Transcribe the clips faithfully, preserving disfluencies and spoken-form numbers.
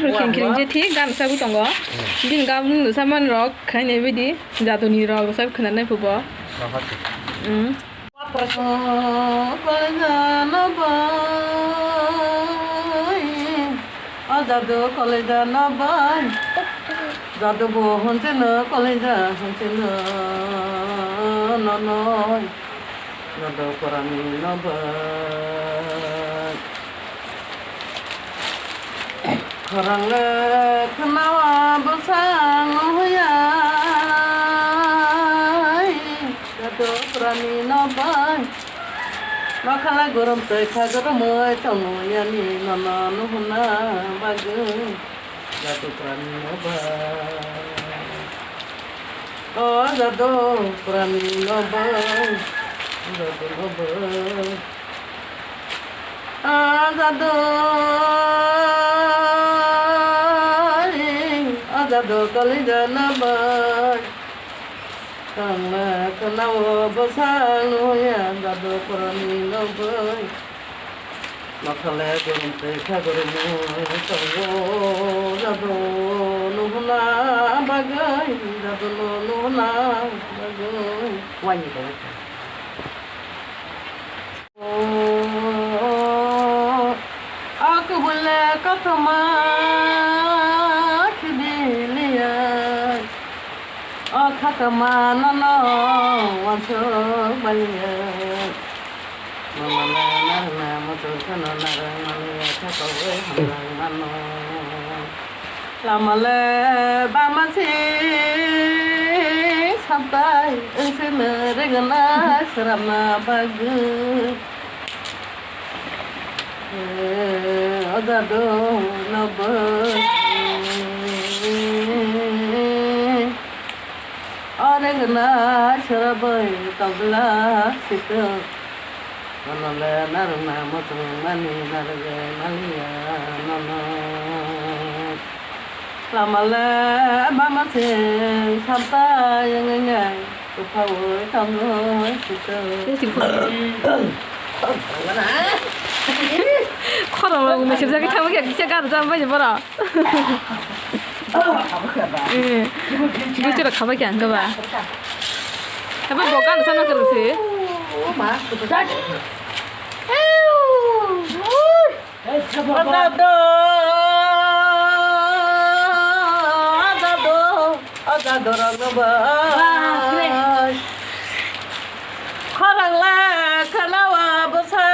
Khring khring je thik gan sagwi tongo. Bini gan saman rok khainai bidi jaduni rok sak khna nai phubo. Hmm. Kaleja no bai, o jadu kaleja no bai. Jadu bo hunjeno kaleja hunjeno no noi. Jadu porani no bai. Khorang le khwnawa bwsang nuhuya, jadu porani no bai. Nokhala gorom tei kha goromoi tongo yani nono nuhuna bagwi, jadu porani no bai. O jadu porani no bai, jadu no bai. O jadu, o jadu kaleja no bai. Khorang le khwnawa bwsang nuhuya, jadu porani no bai. Nokhala gorom tei kha goromoi tongo, jadu nuhuna bagwi, jadu no nuhuna bagwi. Wani khe. O, o kubule kothoma khibiliya. O khatoma nono wansuk maliya. Nono le narwkna muchung kheno narwk maliya, khatogwi hamrwk mano. Lama le bama se sabtai wngsino regna srapna bagwi. O jadu no bai. O regna srapwi tongla situ. Nono le narwkna muchung mani narwgwi maliya nono. Lama le bama se sabta yangwi nai, kuphawi tongwi situ. Khorang rok mesep jagwi thangma khe kisa gana jam bai borok. Eh, bwtwi rok khabai khe ang khe ba. Habo bo gana sana kwrwng se. Ada do, ada do, ada do rang no ba. Khorang le khwnawa bwsa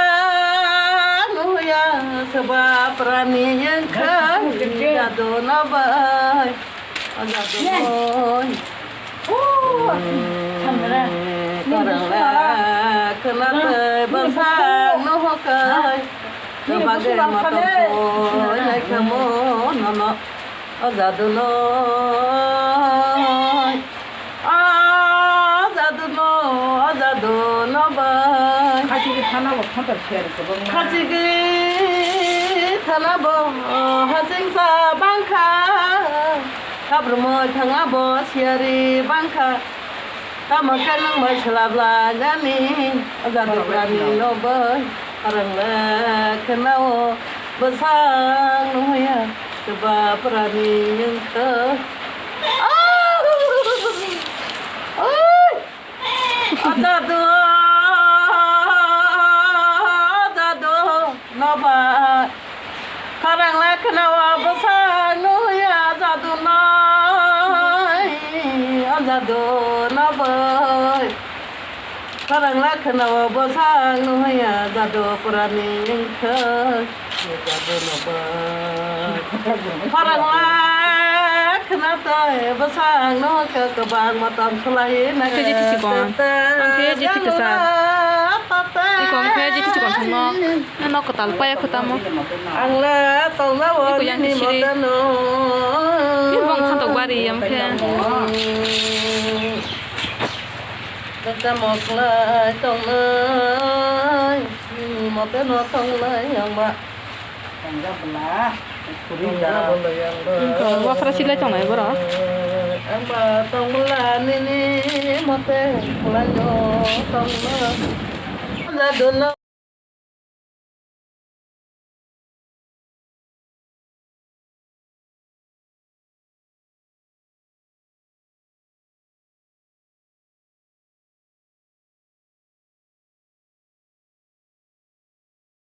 nuya, soba prani yang kha, jadu no bai. Jadu no bai. Khorang le khwna tei bwsa nuhwkai. Bagwi motom soi lai khamo nono. O jadu no. O jadu no, o jadu no bai. Khachigwi thana bo khontor siyari kwbangma. Khachigwi thana bo, o, hasingsa bangkha. Khabrumoi thangma bo siyari bangkha. Tamo khe nwng bai swlabla jani, o jadu porani no bai. Khorang le khwnao bwsang nuya, soba prani wngkha. Oi! O jadu, o jadu, no bai. Khorang le khwnao bwsang nuya, jadu nai, o jadu no bai. Khorang le khwnao bwsang nuya, jadu porani wngkha, jadu no bai. Khorang le khwna tei bwsang nuhwnkha, kwbangma tong khlai na. Ang khe jiti chikon. Ang khe jiti kwsa. Iko ang khe jiti chikon thangno. Nok kwtal paya kho tamo. Ang le tongnao. Iko yang nini kisiri. Motano. Iko bong khantok bari yang khe. Tamo khlai tongnai, nini motano tongnai ang ba. Tongja bwla, khuri ja. Wngkha, waphra silai tongnai borok. Ang ba tongbwla nini mote khlaino tongno. Jadu no.